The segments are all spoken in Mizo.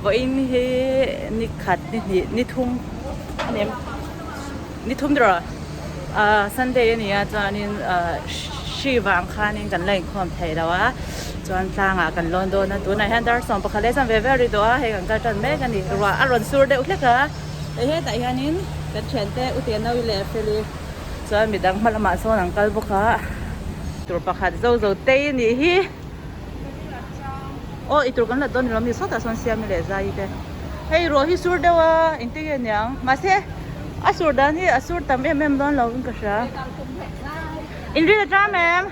Vawiin hi ni khat ni hnih ni thum a ni em ni thum tawh ah Sunday a ni a chuanin ah hri vang khanin kan la inkhawm thei lo a chuan tlangah kan lawn dawn a tunah hian dar sawm pakhat leh chuan ve vel ri tawh a hei kan kal tan mek a ni ruah a rawn sur deuh hlek a hei hetah hianin kan thiante u Tianawi leh Feli chuan midang hma lamah sawn an kal bawk a tur pakhat zo zo tei a nih hi. Aw i tur kan la dawn ni lo mi sawtah sawn siami leh zai te hei ruah hi sur deuh a engtin nge niang mahse a sur dan hi a sur tam em em dawn lo in ka hria in rin a tram em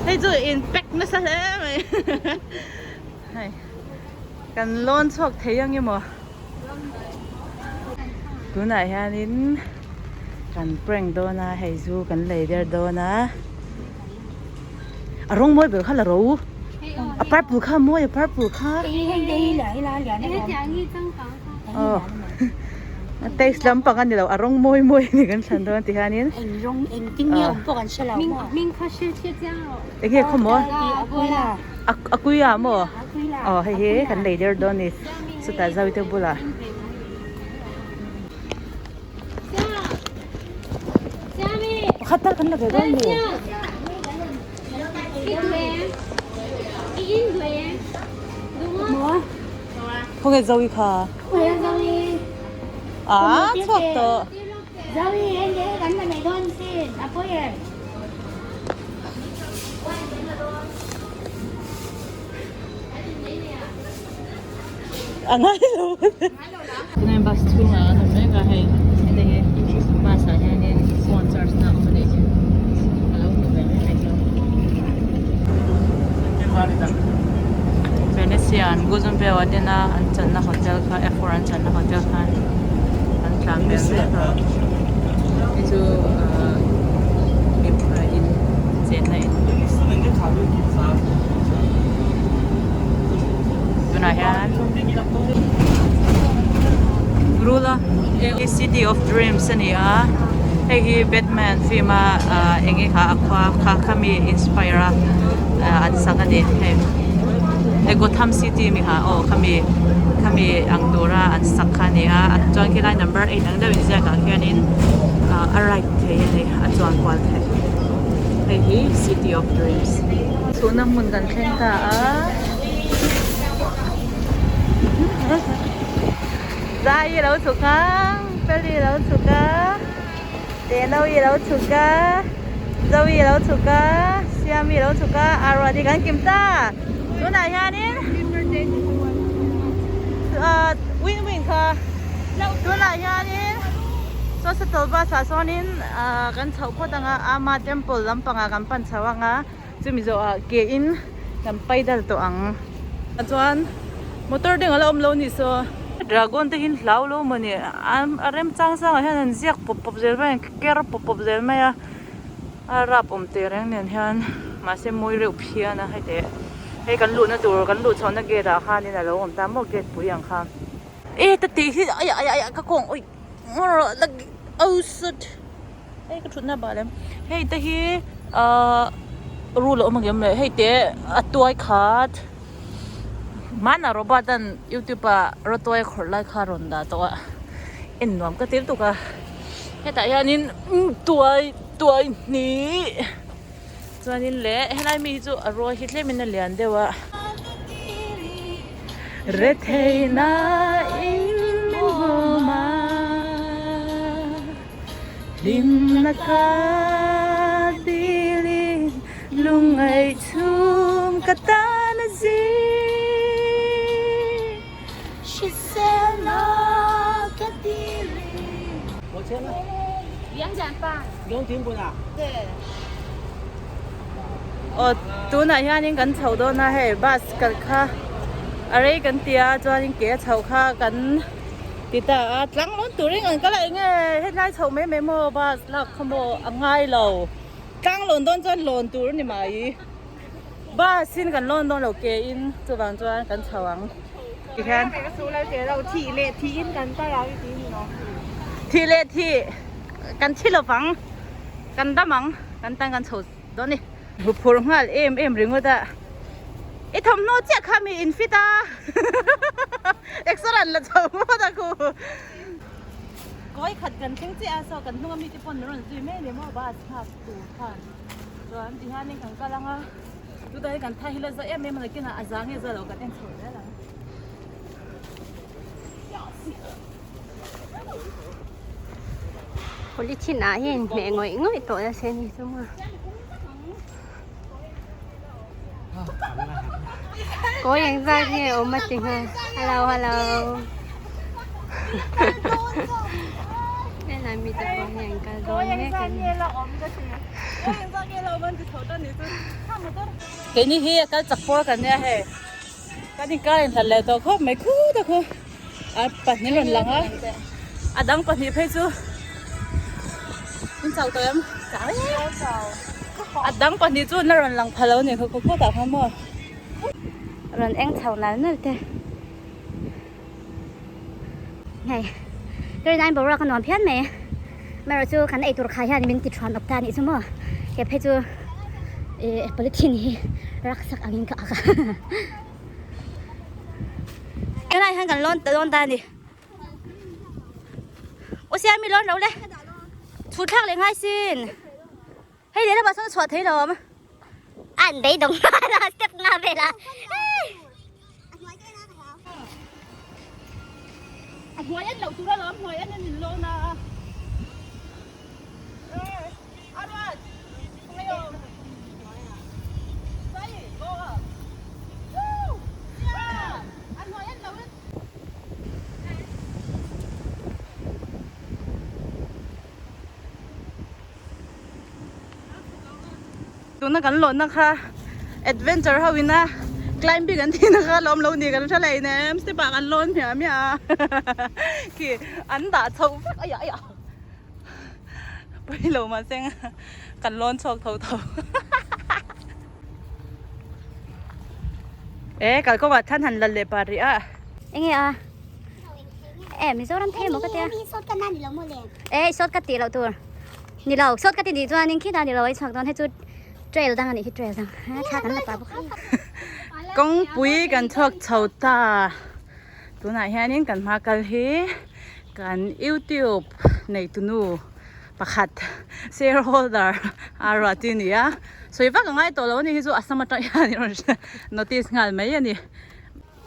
hei chu in pack nasa hle mai hei kan lawn chhuak thei ang emaw tunah hianin kan prank dawn a hei zu kan lei der dawn a. A rawng mawi ber kha la ro. A purple kha mawi a purple kha. Oh. A taste lampang a ni lo a rawng mawi mawi a ni kan thlan dawn ti hianin. Eng rawng eng tin nge awm pawh kan hre lo maw. Ming kha hre hre chiang rawh. Eng nge khaw maw? A kuia maw? Aw hei hi kan lei der dawn a ni chutah Zawite bulah. Pakhat tal kan la ve dawn maw? Khawnge Zoe kha? Ah, chhuak tawh. A ngai lo. Tunah bus chhungah an awm mek a hei heti hi bus ah hianin phone charge na a awm a nih hi ka lo hmu ve mai mai chu. Venetian Guzumbe tena an channa hotel kha F4 an channa hotel khan an tlan vel mek a hei chu ahh in chenna in tunah hian Rula City of Dreams a ni a hei hi Batman film a ah eng nge kha a khua kha khami inspire a an sak a ni hei hei Gotham City mi kha aw khami khami ang tura an sak kha a ni a chuan khilai number 8 ang deuh inziak ah khianin ah a ride thei a ni a chuan kual theih hei hi City of Dreams. Chhuhna hmun kan thleng ta a. Zai i lo chhuk a, Feli i lo chhuk a, Teno i lo chhuk a, Zoe i lo chhuk a, Siami i lo chhuk a, Aruati kan kim ta. Tunah hianin Win Win kha tunah hianin saw shuttle bus ah sawnin kan chhoh phawt ang a, Ama temple lampangah kan pan chho ang a. Chumi zawhah ke in kan paidal tawh ang. Chuan motor ding a la awm lo ni saw. Dragon te hi hlau lo maw ni a remchang sang ah hian an ziak pawp pawp zel mai a ker pawp pawp zel mai a a rap awm teh reng nen hian mahse mawi reuh phian a hei teh hei kan luhna tur kan luh chhohna gate ah khanin a lo awm ta maw gate pui ang kha e ta tih hi ai ai ai ka kawng ui oh shit. Hei ka thutna bal em hei te hi ahh rul a awm ang em le hei te a tuai khat hmanah robot an youtube ah rawtuai a khawrh lai kha a rawn dah tawh a en nuam ka ti lutuk a hetah hianin tuai tuai hnih chuanin leh helai mi hi chu a ruai hi tlemin a lian deuh a retheihna in min hawm a. Hlimna ka dilin lungngaih chhum ka tan a zing Hriselna ka dilin Aw tunah hianin kan chho dawn a hei bus kal kha a rei kan ti a chuanin ke a chhoh kha kan Ti ta a, tlang lawn turin an kal a, enge hetlai chhoh mai mai maw bus lak kha maw a ngai lo, tlang lawn dawn chuan lawn tur a ni mai, bus in kan lawn dawn lo ke in chuvang chuan kan chho ang ti hian thih leh thih kan thi lovang kan dam ang kan tan kan chho dawn a ni. Huphurh nghal em em ringawt a. I thawmhnaw chiah kha mi in fit a exer an la chho ngawt a khu. Kawi khat kan thleng chiah a saw kan hnung ami te pawn min rawn zui mai a ni maw bus nghak tur khan chuan ti hianin kan kal ang a chutah hian kan thai hi la za em em a nakinah a za nge za lo kan en chho zel ang. Polythene ah hian inhmeh ngawih ngawih tawh nasa a ni chu maw. Kawi eng zat nge awm a ti nghal hello hello helai mite pawh hi an kal dawn mek a ni. Keini hi a kal chak pawl kan nia hei kan inkar inhlat leh tawh khawp mai khut a khu a pahnih rawn lang a a dang pahnih phei chu in chau tawh em a dang pahnih chu na rawn lang pha lo a ni khaw khawt ah khan maw rawn eng chho nal nal te hei ka rin aiin boruak a nuam phian mai amaherawh chu kan eitur khai hian min ti thuan awp ta a nih chu maw he phei chu ih polythene hi rucksack angin ka ak a helai hian kan lawn dawn ta a ni. U Siami lawn lo le chhut thlak leh ngai sin hei leh lamah sawn a chhuah thei lo awm an beidawng nghal a step nga vel a a hnuai en loh tur alawm hnuai en in lawn a Tuna kan lawnna kha adventure ho ina climbing an tihna kha lawm lo ni kan hre lei nem step ah kan lawn hmiah hmiah a khi an dah chho vek a aiah pawi lo mahse kan lawn chhuak tho tho. E kalkawngah thlan han lal leh pah rih a. Enge a? E Mizoram thei maw ka tia? E i sawt ka tih loh tur. Ni lo, sawt ka ti nih chuanin khitah ni lo a i chhuak dawn hei chu trail dang a nih hi trail dang. Thla kan la pah bawk a. Kawngpui kan chhuak chho ta. Tunah hianin kan hma kal hi kan YouTube neitunu pakhat shareholder a ruah chi a ni a sawi vak a ngai tawh lo a ni hi chu Assam atang hian i rawn notice nghal mai a ni.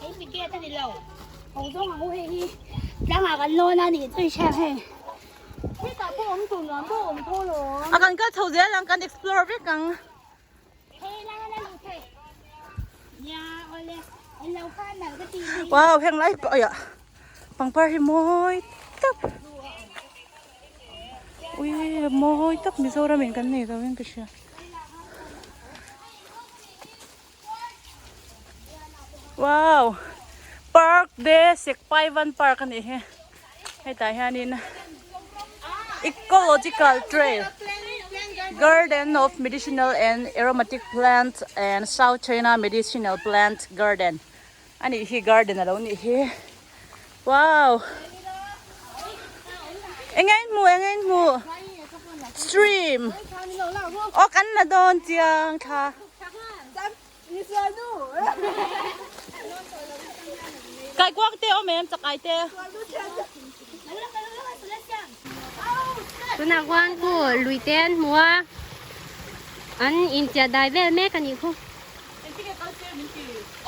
Hei mi gate a ni lo ho zawng ang u hei hi tlangah kan lawn a nih chu i hriat hei hetah pawh awm tur nuam pawh awm tho lo a kan kal chho zel ang kan explore vek ang. Wow heng lai pawh aiah pangpar hi mawi tak ui mawi tak Mizoram in kan nei lo in ka hria. Wow park de Sekpaivan park a nih hi hetah hianin ecological trail garden of medicinal and aromatic plant and south china medicinal plant garden a nih hi garden alo nih hi wow eng eng hmu eng eng hmu stream aw kan la dawn chiang thla. Kaikuang te awm em chakai te. Tunah khuan khu lui te an hmu a, an inchiah dai vel mek a nih khu.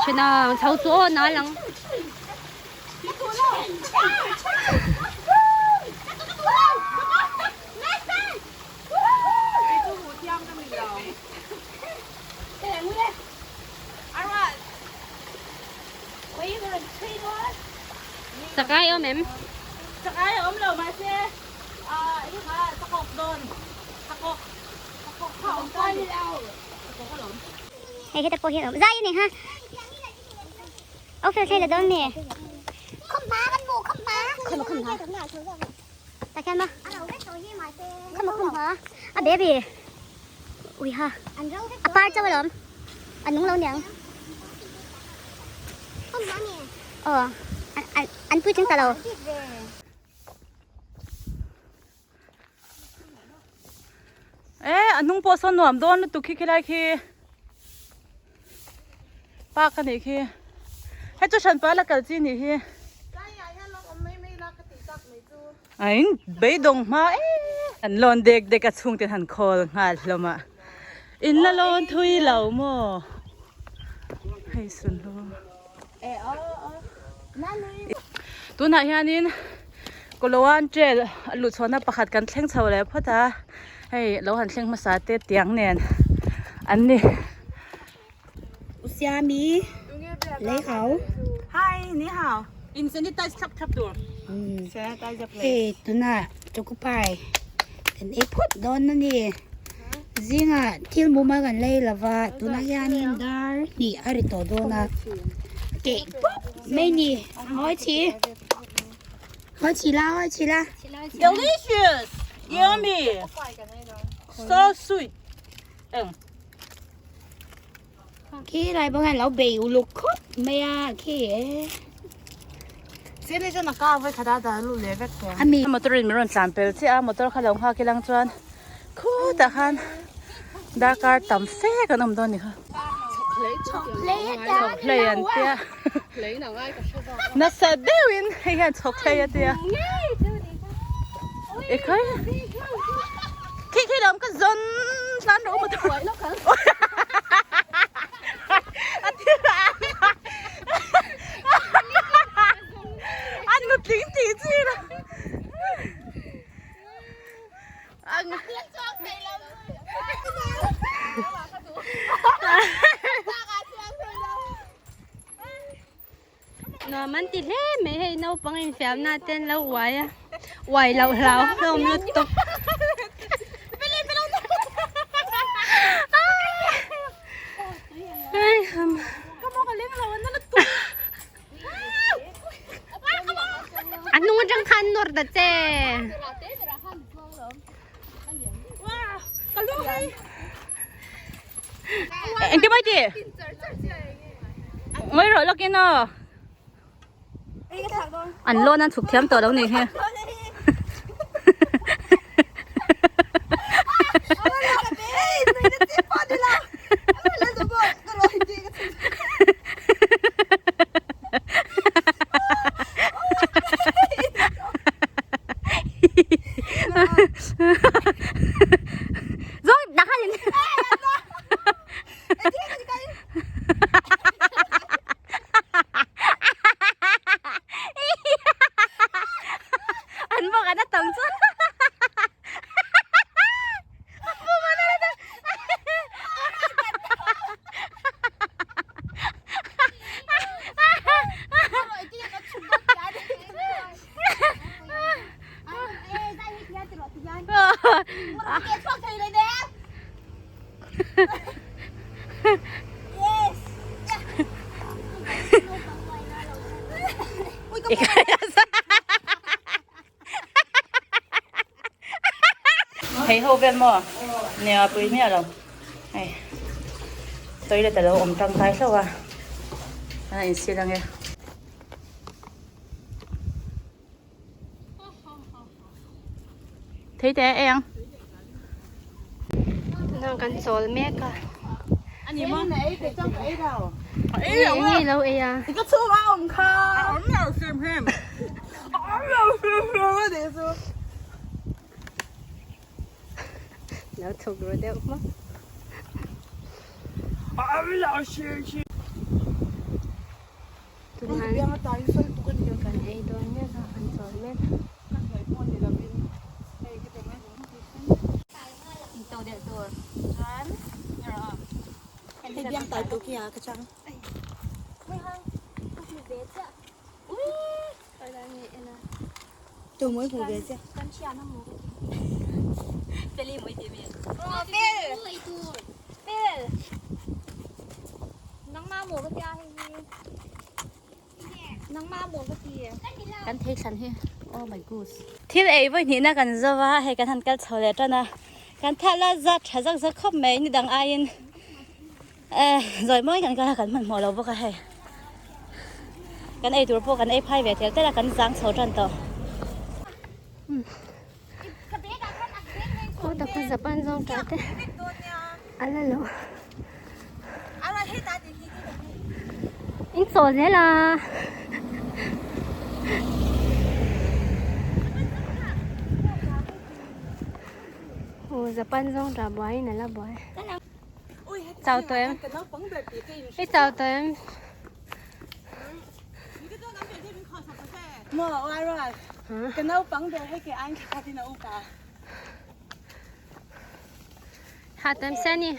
Thenang chho chu aw nal ang. Chakai awm em? Chakai a awm lo mahse i kha chakawk dawn chakawk chakawk kha awm ta ni chakawk a lawm. Hei heta pawh hian a awm zai a ni ha au fel thei la dawn nge Khawmhma kan hmu khawmhma khawmhma khawmhma tah khian maw khawmhma khawmhma a baby ui ha a par chauh alawm a nung lo niang aw an pui tling ta lo. E a hnung pawh sawn nuam dawn lutuk khi khilai khi. Park a nih khi. Hei chu hranpa la kal chi nih hi. A in beidawng hma e. An lawn dek dek a chhungte han khawl nghal hlawm a. In la lawn thui lo maw? Hei sunhlu. Tunah hianin Koloan trail a luh chhuahna pakhat kan thleng chho leh phawt a. Hei lo han thleng hmasa te tiang nen an ni. Siami lei hau. Hi, ni hao. In sanitize thlap thlap tur. Hei tuna choco pie kan ei phawt dawn a ni. Zingah thil mumal kan lei lova tunah hianin dar hnih a ri tawh dawn a. Keh pawp mai ni. Hawi chhi. Hawi chhi la, hawi chhi la. Delicious! Yummy! So sweet! Eng. Khi lai bawk hian lo bei uluk khawp mai a khi e. Ami. Motor in min rawn tlan pel chiah a, motor kha lo nghak ilang chuan khutah khan darkar tam fe kan awm dawn ni kha. Chhawk hlei an tia. Nasa deuhin hei hian chhawk hlei a tia. Ekhai. Khi khi lam ka zawn tlan rawh motor. A thil a An nutling tih chi la. Ang. Nuam an ti hle mai hei naupang infiamna te an lo uai a uai loh hlau hlawm lutuk. A hnung atang khan nawr ta che. Engti mai ti? Ngawi rawh lawkin aw. An lawn an chhuk thiam tawh lo ni hi. Zawng dah khan in An bawk an a tam chu. Thei ho vel maw? Nia pui miah lo. Hei toilet a lo awm tangkai hlauh a. A insil ange. Thei te eng. Nang kan chawl mek a. Ani maw? Ei ngei lo ei a. Ka chhung a awm kha. A awm lo hrim hrim. A awm lo hrim hrim a nih chu. Lo chhuk ru deuh hmak. A awm lo hrim hrim. Kan ei dawn mek a, kan chawl mek. Kan thei thlan hi oh my goose thil ei vawi hnihna kan zo a hei kan han kal chho leh tan a kan thal a zat tha zak zak khawp mai ni dang aiin eh zawi mawi kan kal a kan hmanhmawh lo bawk a hei kan ei tur pawh kan ei phai ve tel tel a kan zang chho tan tawh. Aw tak kha Japan zawng ta te a la lo. In chawl zel a. Aw Japan zawng tah buai in ala buai. Chau tawh em? I chau tawh em? Hah tawh em Seni?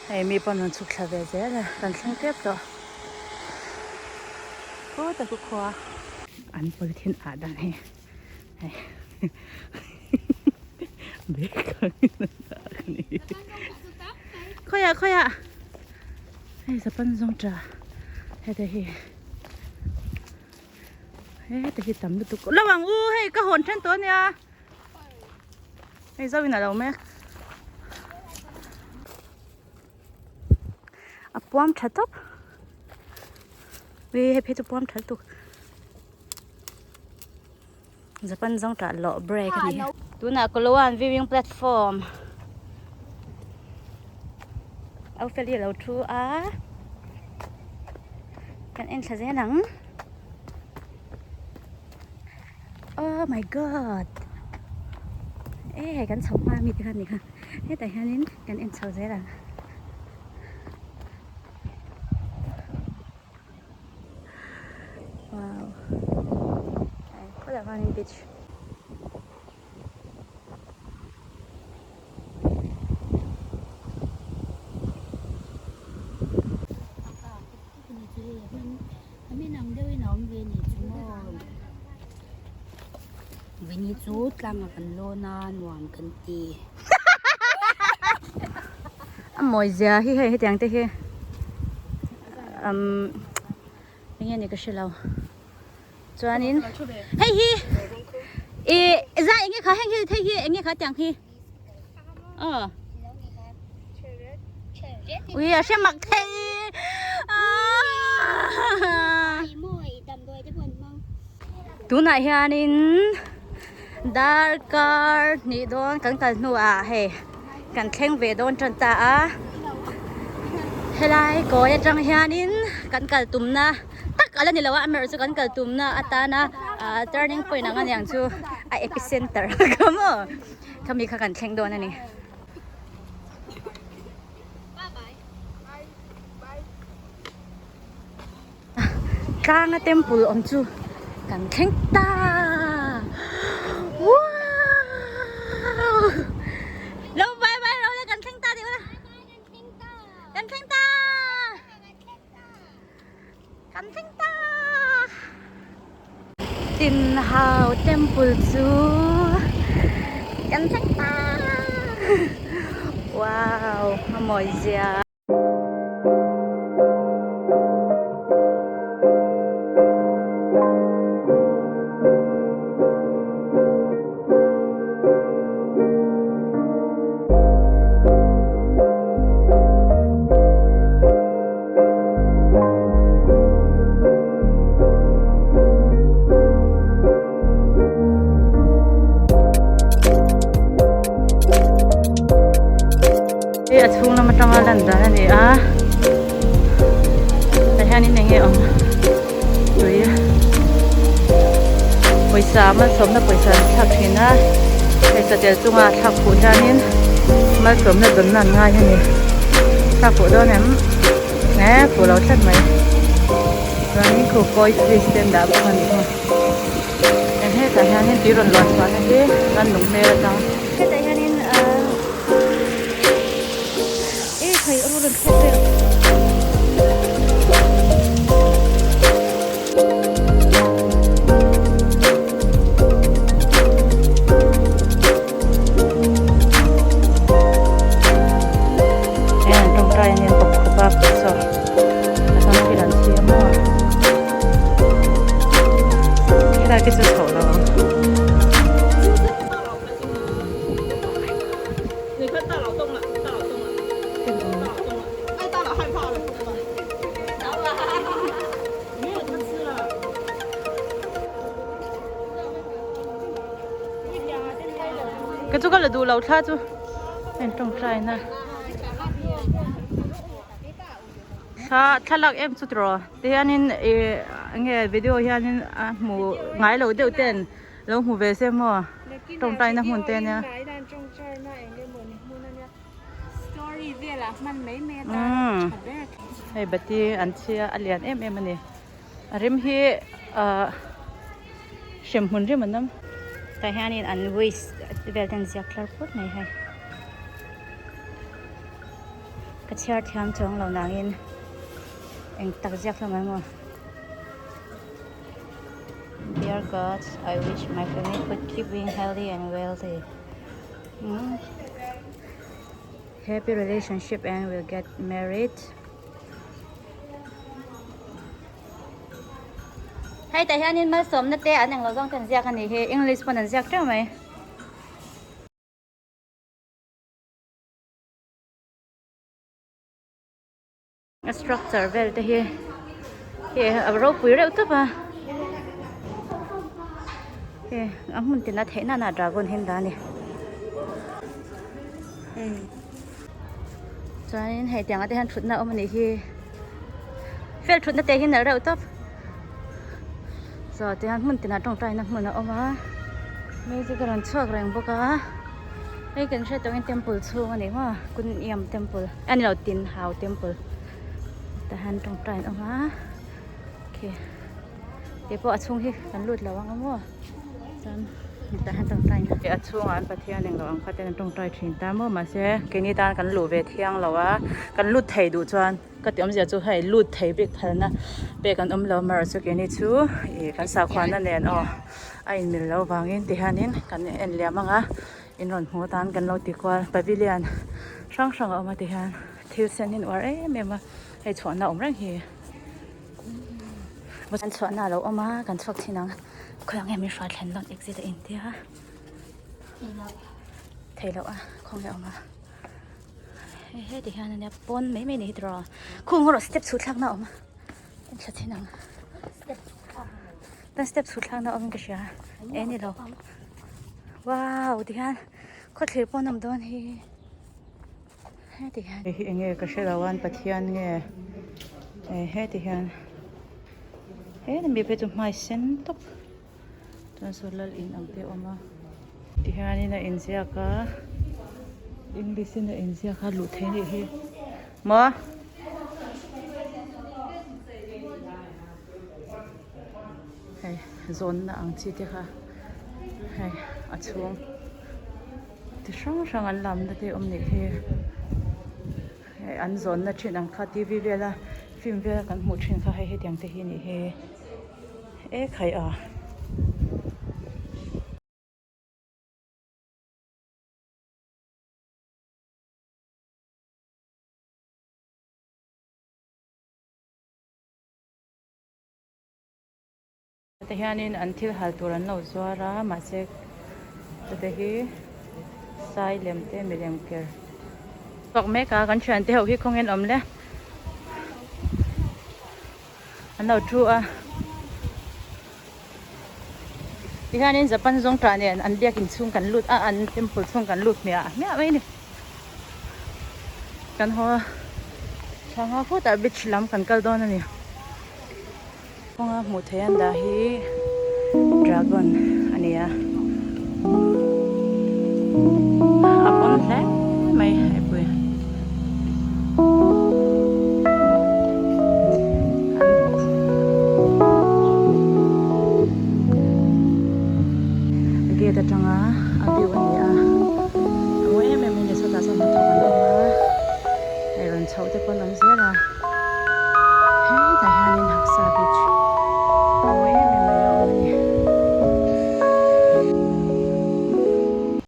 Hei mi pawn rawn chhuk thla ve zel a kan thleng tep tawh khawta khu khua an polythene ah dan hi hei bag ang in an dah a ni khawiah khawiah hei sapan zawng tha heta hi. Heta hi tam lutuk lo ang u hei ka hawn then tawh ania hei zo in a lo mek a puam tha tawp ui hei phei chu puam tha lutuk Japan zawng tah lawh break a ni tunah Koloan viewing platform Opheli a lo thu a kan en thla zel ang oh my god e hei kan chho hma mi te kha ni kha hetah hianin kan en chho zel ang. Wow. Khawlai khanin beach. Vini chu tlanga kan lawn a nuam kan ti. A mawi zia hi hei hetiang te hi umm eng nge ni ka hre lo chuanin hei hi ih za eng nge kha heng hi hei hi eng nge kha tiang hi aw ui a hre mak thei aaa tunah hianin darkar hnih dawn kan kal hnuah hei kan thleng ve dawn tan ta a helai kawi atang hianin kan kal tumna tak ala ni lo a amaherawh chu kan kal tumna atana ah turning point ang aniang chu a epicenter kha maw khami kha kan thleng dawn a ni. Tlanga temple awm chu kan thleng ta wow lo vai vai ro le kan thleng ta tih ula kan thleng ta kan thleng ta Tin Hau temple chu kan thleng ta wow a mawi zia. Hei a chhung lam atanga lan dan a ni a tah hianin eng nge awm tui pawisa malsawmna pawisa an thlak thin a hei satel chunga thlak fuh hianin malsawmna dawnna an ngai a ni thlak fuh dawn em e fuh lo tlat mai chuanin khu kawi fish te an dah bawk a nih kha eng hetah hianin tui rawn luan chhuahna hi rannung hmel atang. Hetah hianin ahh. Ka chu ka la duh lo thla chu a in tawngtai na thla thlalak em chu tiraw tihianin ih enge video hianin a hmu ngai lo deuh ten lo hmu ve se maw tawngtai na hmun te ania. Hei bati an chhia a lian em em a ni a rem hi ahh hremhmun rem an awm. Tah hianin an waste vel te an ziak tlar phut mai hei ka chhiar thiam chuang lo nangin eng tak ziak hlawm ang maw. Dear God I wish my family could keep being healthy and wealthy. Happy relationship and will get married. Hei tah hianin malsawmna te an englo zawng te an ziak a nih hi English pawn an ziak teuh mai. A structure vel te hi hei a ropui reuh tawp a hei a hmun tina theih nana dragon hi an dah a ni chuanin hei tiang ah te hian thutna a awm a nih hi fel thutna te hi nalh reuh tawp chaw tihian hmun tinah tawngtaina hmun a awm a music a rawn chhuak reng bawk a hei kan hriat tawngin temple chhung a ni maw Kuniam temple a ni lo Tinhau temple tah hian tawngtai an awm a khi keipawh a chhung hi kan lut lo ang a maw chuan tah hian tawngtai a chhungah an Pathian englo ang kha ten an tawngtai thin ta maw mahse keini tan kan luh ve thiang lo a kan lut thei duh chuan. Ka tih awmzia chu hei lut thei bik phalna pek an awm lo amaherawh chu keini chu ih kan sakhuana nen aw a inmil loh vangin ti hianin kan en liam ang a in rawn hmuh atan kan lo ti kual pavilion hrang hrang a awm a ti hian thil sen in uar em em a hei chhuahna awm reng hi kan chhuahna a lo awm a kan chhuak thin ang khawiah nge min hruai thlen dawn exit a intia theih loh a khawnge a awm a. Hei heti hian ania pawn mai mai a ni hi tiraw khung erawh step chhut thlakna a awm a en thla chin ang chuan step chhut thlakna a awm in ka hria e ni lo wow ti hian khawthlir pawn a awm dawn hi heti hian hei hi enge ka hre lo a Pathian nge e heti hian he mi phei chu hmai sen tawp chuan saw lal in ang te a awm a tihianin a inziak a english in a inziak a luh theih anih hi maw hei zawnna ang chi te kha hei a chhung ti hrang hrang an lamna te awm nih hi hei an zawnna thin ang kha t v vela film vela kan hmuh thin kha hei hetiang te hi a nih hi. E khai a. Te hianin an thil hal tur an lo zuar a mahse chute hi sai lem te milem ker chhuak mek a kan thiante ho hi khawnge an awm le. An lo thu a tihianin Japan zawng tah nen an biakin chhung kan lut a an temple chhung kan lut hmiah hmiah mai a ni kan haw thla nga phutah beach lam kan kal dawn a ni kawnga hmuh theih an dah hi dragon a ni a a pawn hle mai.